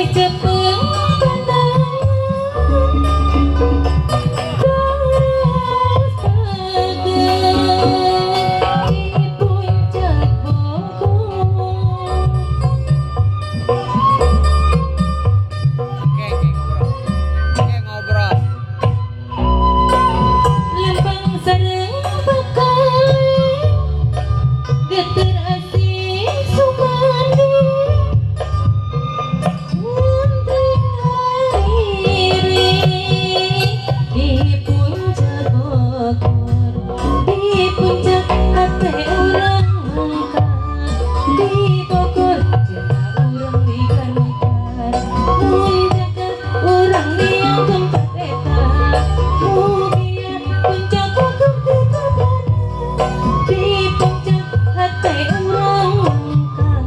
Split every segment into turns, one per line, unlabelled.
Cepeng pandangan terus di puncak Bogor.
Oke, ngobrol. Oke, ngobrol.
Lempang sareng bakal geter asih sumanding ngantri di puncak Bogor. Di puncak hate urang mangkat, di Bogor cinta urang ligar-ligar. Mun jaga urang liang tempat eta, mugia puncak Bogor teu. Di puncak hate urang mangkat,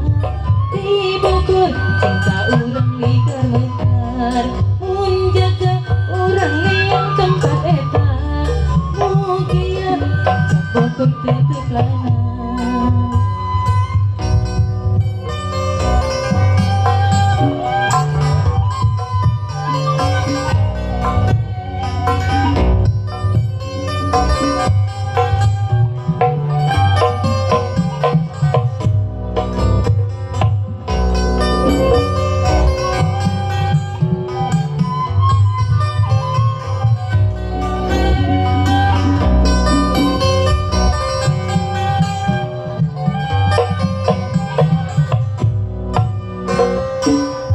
di Bogor cinta urang ligar-ligar. Mun jaga urang liang tempat eta, mugia puncak Bogor teu plana.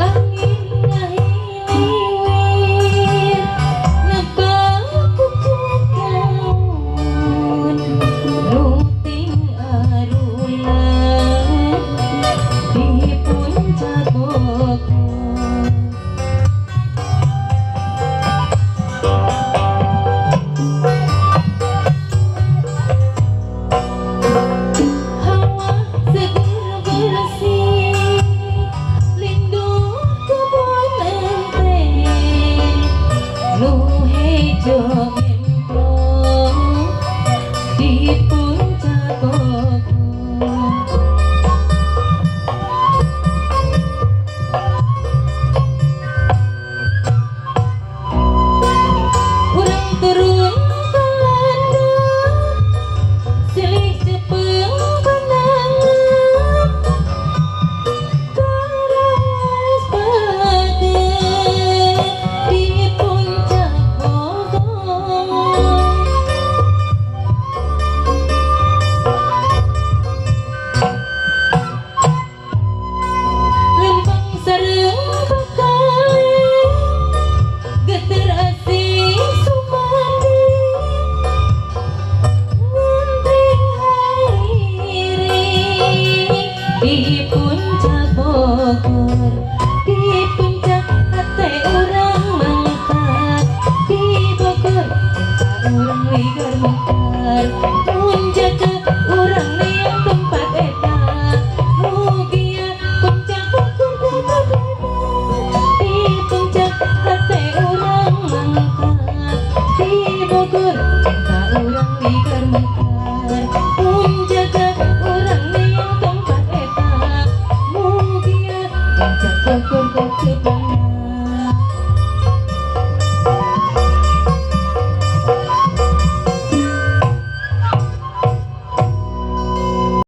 Angin ngahiliwir nebak pucuk daun, ruting arulah di puncak Bogor. Hawa seger bersih lindung kebun ente nu hejo.